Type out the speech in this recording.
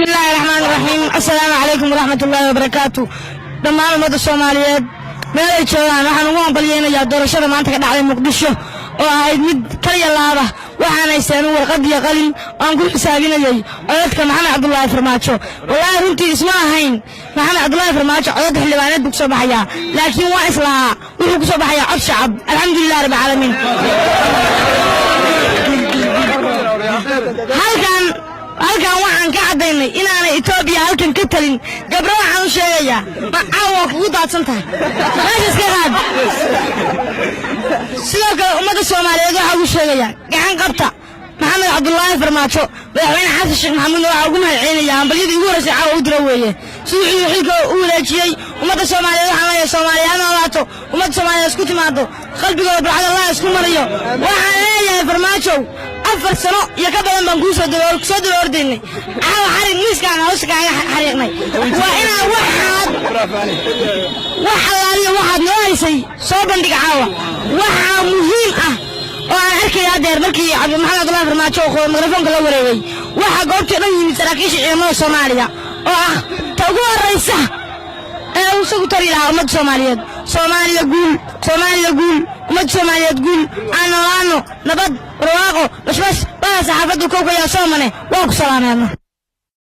Bismillahi raxmaan raxiim. Assalaamu calaykum waraxmat ullaahi wabarakaatu. Dhammaan ummadda Soomaaliyeed meel ay joogaan, waxaan ugu hambalyeynayaa doorashada maanta ka dhacday Muqdisho oo ahayd mid kaliya laaba. Waxaan haysteen warqad iyo qalin oo aan ku xisaabinayay codadka Maxamed Cabdulaahi Farmaajo. Wallaahi runtii isma ahayn Maxamed Cabdulaahi Farmaajo codadka xildhibaaneed buu kusoo baxayaa, laakiin waa islahaa wuxuu kusoo baxayaa cod shacab. Alxamdulilah rabbi caalamiin. Halkan waxaan ka caddaynay inaanay Etoobiya halkan ka talin. Gabro, waxaan u sheegayaa, caawa waa kugu daadsan tahay, meesha iska qaad. Sidoo kale ummadda Soomaaliyeed waxaa ugu sheegayaa, gacan qabta Maxamed Cabdulaahi Farmaajo. Madaxweyne Xasan Sheekh Maxamuudna waxaa ugu mahadcelinaya hambalyadii ugu horreysay caawa u dira weeye, siduu xilka u wareejiyey. Ummadda Soomaaliyeed waxaan leeyahay, Soomaaliya ha noolaato, ummadda Soomaaliyeed isku timaado, qalbigooda barcad Allah isku mariyo. Waxaan leeyahay, Farmaajow, 4 sano iyo ka badan baan kuu soo soo daba ordaynay. Caawa xarig miiskaan hawsha kaaga xariiqnay. Waa inaa waxaad wax allaaliyo waxaad noo haysay soo bandhiga. Caawa waxaa muhiim ah oo aan arkaya haddeer, markii Maxamed Cabdullahi Farmaajo oo mikrofoonka la wareegay, waxaa goobtii dhan yimid saraakiisha ciidamada Soomaaliya oo ah ta ugu horraysa ee uu isagu tari lahaa ummadda Soomaaliyeed. Soomaaliya guul, Soomaaliya guul, ummadda Soomaaliyeed guul. Aan noolaano, nabad, barwaaqo, bashbash. Baa saxaafaddu kowkayaa soomane, waa ku salaameedna.